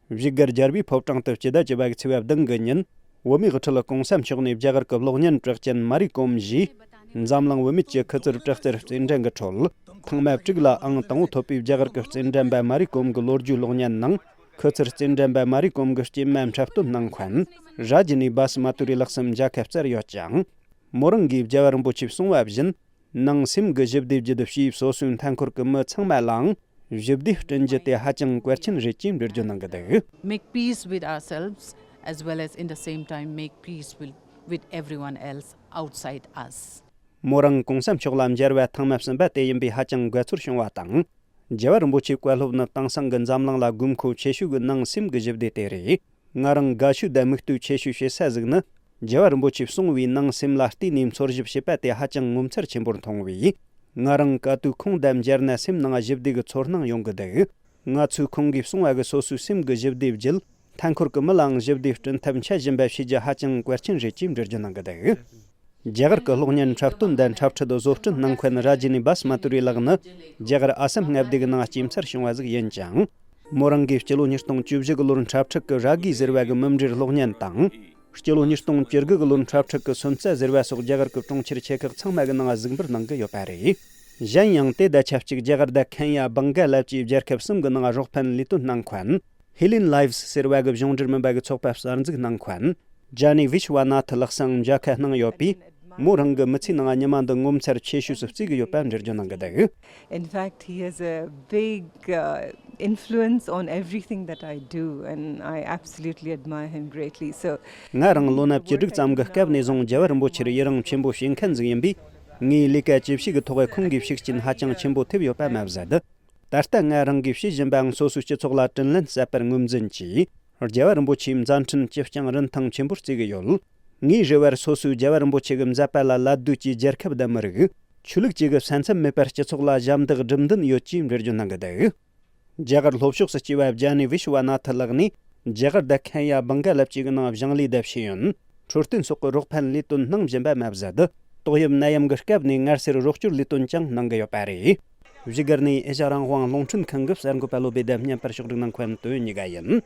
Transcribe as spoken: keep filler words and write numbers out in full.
བཞུགས་སྒར་རྒྱལ་བའི་ཕོ་བྲང་དུ་སྤྱི་ཟླ་བཅུ་པ་གི་ཚེས་པ་བདུན་གི་ཉིན། བོད་མིའི་དབུ་ཁྲིད་གོང་ས་མཆོག་ནས་རྒྱ་གར་གྱི་གློག་བརྙན་གྲགས་ཅན་མ་རི་ཀོམ་བཞིའི་འཛམ་གླིང་བུད་མེད་ཀྱི་ཁུ་ཚུར་དྲག་རྩལ་རྩེད་འགྲན་གྱི་ཁྲོད། ཐེངས་མ་དྲུག་ལ་ཨང་དང་པོ་ཐོབ་པའི་རྒྱ་གར་གྱི་རྩེད་འགྲན་པ་མ་རི་ཀོམ་གྱི་ལོ་རྒྱུས་གློག་བརྙན་ནང་། ཁུ་ཚུར་རྩེད་འགྲན་པ་མ་རི་ཀོམ་གྱི་སྐྱེས་མ་འཁྲབ་སྟོན་གནང་མཁན་ར་ཇི་ནི་བྷ་སི་མ་ཏུ་རི་ལགས་སམ་མཇལ་ཁ་བསྩལ་ཡོད་ཅིང་། མོ་རང་གིས་རྒྱལ་བ་རིན་པོ་ཆེས་གསུངས་པ་བཞིན། ནང་སེམས་ཀྱི་ཞི་བདེ་བརྒྱུད་ཞེས་སོ་སོའི་མཐའ་འཁོར་གྱི་མི་ཚང་མ་ལའང་ཞི་བདེ་བསྐྲུན་རྒྱུ་དེ་ཧ་ཅང་གལ་ཆེན་རེད་ཅེས་འགྲེལ་བརྗོད་གནང་གི་འདུག། Make peace with ourselves as well as in the same time make peace with, with everyone else outside us. མོ་རང་གོང་ས་མཆོག་ལ་མཇལ་བ་ཐེངས་མ་གསུམ་པ་དེ་ཡིན་པས་ཧ་ཅང་དགའ་ཚོར་བྱུང་བ་དང་། རྒྱལ་བ་རིན་པོ་ཆེའི་བཀའ་སློབ་ནི་དེང་སང་གི་འཛམ་གླིང་ལ་དགོས་མཁོ་ཆེ་ཤོས་ཀྱི་ནང་སེམས་ཀྱི་ཞི་བདེ་དེ་རེད། ང་རང་དགའ་ཤོས་དང་མིག་ལྟོས་ཆེ་ཤོས་བྱེད་ས་ཟིག་ནི། རྒྱལ་བ་རིན་པོ་ཆེས་གསུངས་པའི་ནང་སེམས་ལ་བལྟས་ནས་འཚོལ་ཞིབ་བྱེད་པ་དེ་ཧ་ཅང་ངོ་མཚར་ཆེན་པོར་མཐོང་བས། ང་རང་ག་དུས་ཁོང་དང་མཇལ་ན་སེམས་ནང་ཞི་བདེ་གི་ཚོར་སྣང་ཡོང་གི་འདུག། ང་ཚོས་ཁོང་གིས་གསུངས་པ་གི་སོ་སོའི་སེམས་ཀྱི་ཞི་བདེ་བརྒྱུད། མཐའ་འཁོར་གྱི་མི་ལའང་ཞི་བདེ་བསྐྲུན་ཐབས་འཆར་བཞིན་པ་བྱེད་རྒྱུ་ཧ་ཅང་གལ་ཆེན་རེད་ཅེས་འགྲེལ་བརྗོད་གནང་གི་འདུག། རྒྱ་གར་གྱི་གློག་བརྙན་འཁྲབ་སྟོན་དང་འཁྲབ་ཁྲིད་བཟོ་སྐྲུན་གནང་མཁན་ར་ཇི་ནི་བྷ་སི་མ་ཏུ་རི་ལགས་ནི་རྒྱ་གར་ཨ་སམ་མངའ་སྡེ་གི་ནང་སྐྱེས་མཚར་བྱུང་བ་ཟིག་ཡིན་ཅིང་། མོ་རང་གིས་སྤྱི་ལོ་ཉིས་སྟོང་བཅུ་བཞི་གི་ལོར་འཁྲབ་ཁྲིད་ཀྱི་ར་གི་ཟེར་བ་གི་མུ་འབྲེལ་གློག་བརྙན་དང་། སྤྱི་ལོ་ཉིས་སྟོང་བཅུ་དགུ་གི་ལོར་འཁྲབ་ཁྲིད་ཀྱི་སོན་རྩ་ཟེར་བ་སོགས་རྒྱ་གར་གྱི་གྲོང་ཁྱེར་ཆེ་ཁག་ཚང་མ་གི་ནང་གཟིགས་འབུལ་གནང་གི་ཡོད་པ་རེད། གཞན་ཡང་དེ་དང་ཆབས་ཅིག་རྒྱ་གར་དང་ཁེན་ཡ། བང་ག་ལ་བཅས་རྒྱལ་ཁབ་གསུམ་གྱི་ནང་རོགས་ཕན་ལས་དོན་གནང་མཁན། ཧི་ལིན་ལའེབས་ཟེར་བ་གི་གཞུང་འབྲེལ་མིན་པ་གི་ཚོགས་པ་གསར་འཛུགས་གནང་མཁན། ཇཱ་ནི་བི་ཤུ་བ་ན་ཐི་ལགས་སང་མཇལ་ཁ་གནང་ཡོད་པས། མོ་རང་གི་མི་ཚེའི་ནང་ཉི་མ་འདི་ངོ་མཚར་ཆེ་ཤོས་སུ་བརྩི་གི་ཡོད་པ་འགྲེལ་བརྗོད་གནང་གི་འདུག། In fact, he has a big uh, influence on everything that I do, and I absolutely admire him greatly. So, ང་རང་ལོ་ན་བཅུ་དྲུག་ཙམ་གྱི་སྐབས་ནས་བཟུང་རྒྱལ་བ་རིན་པོ་ཆེར་ཡི་རང་ཆེན་པོ་བྱེད་མཁན་ཟིག་ཡིན་པས། ངའི་ལས་ཀ་ཇི་བྱེད་ཀྱི་ཐོག་ཁོང་གི་ཤུགས་རྐྱེན་ཧ་ཅང་ཆེན་པོ་ཐེབས་ཡོད་པ་མ་ཟད། ད་ལྟ་ང་རང་གིས་བྱེད་བཞིན་པའང་སོ་སོའི་སྤྱི་ཚོགས་ལ་དྲིན་ལན་གསབ་པར་ངོས་འཛིན་གྱིས། རྒྱལ་བ་རིན་པོ་ཆེའི་མཛད་འཕྲིན་ཅི་བསྐྱངས་རིན་ཐང་ཆེན་པོར་བརྩི་གི་ཡོད། ངའི་རེ་བར་སོ་སོའི་རྒྱལ་བ་རིན་པོ་ཆེ་གི་མཛད་པ་ལ་ལད་ཟློས་ཀྱིས་རྒྱལ་ཁབ་དང་མི་རིགས། ཆོས་ལུགས་བཅས་ཀྱི་ས་མཚམས་མེད་པར་སྤྱི་ཚོགས་ལ་ཞབས་འདེགས་སྒྲུབ་འདུན་ཡོད་ཅེས་འགྲེལ་བརྗོད་གནང་གི་འདུག། རྒྱ་གར་ལྷོ་ཕྱོགས་སུ་སྐྱེས་པ་ཇཱ་ནི་བི་ཤུ་བ་ན་ཐི་ལགས་ནས་རྒྱ་གར་དང་ཁེན་ཡ། བང་ག་ལ་བཅས་ཀྱི་ནང་ཞིང་ལས་དང་ཤེས་ཡོན། འཕྲོད་བསྟེན་སོགས་ཀྱི་རོགས་ཕན་ལས་དོན་གནང་བཞིན་པ་མ་ཟད། ཏོག་དབྱིབས་ནད་ཡམས་ཀྱི་སྐབས་ནས་མངར་ཟས་རོགས་སྐྱོར་ལས་དོན་ཀྱང་གནང་གི་ཡོད་པ་རེད། བཞུགས་སྒར་ནས་ཨེ་ཤ་རང་དབང་རླུང་འཕྲིན་ཁང་གི་གསར་འགོད་པ་བློ་བདེ་དང་བརྙན་པར་ཕྱོགས་སྒྲིག་གནང་མཁན་དོན་གཉིས་ཀ་ཡིན།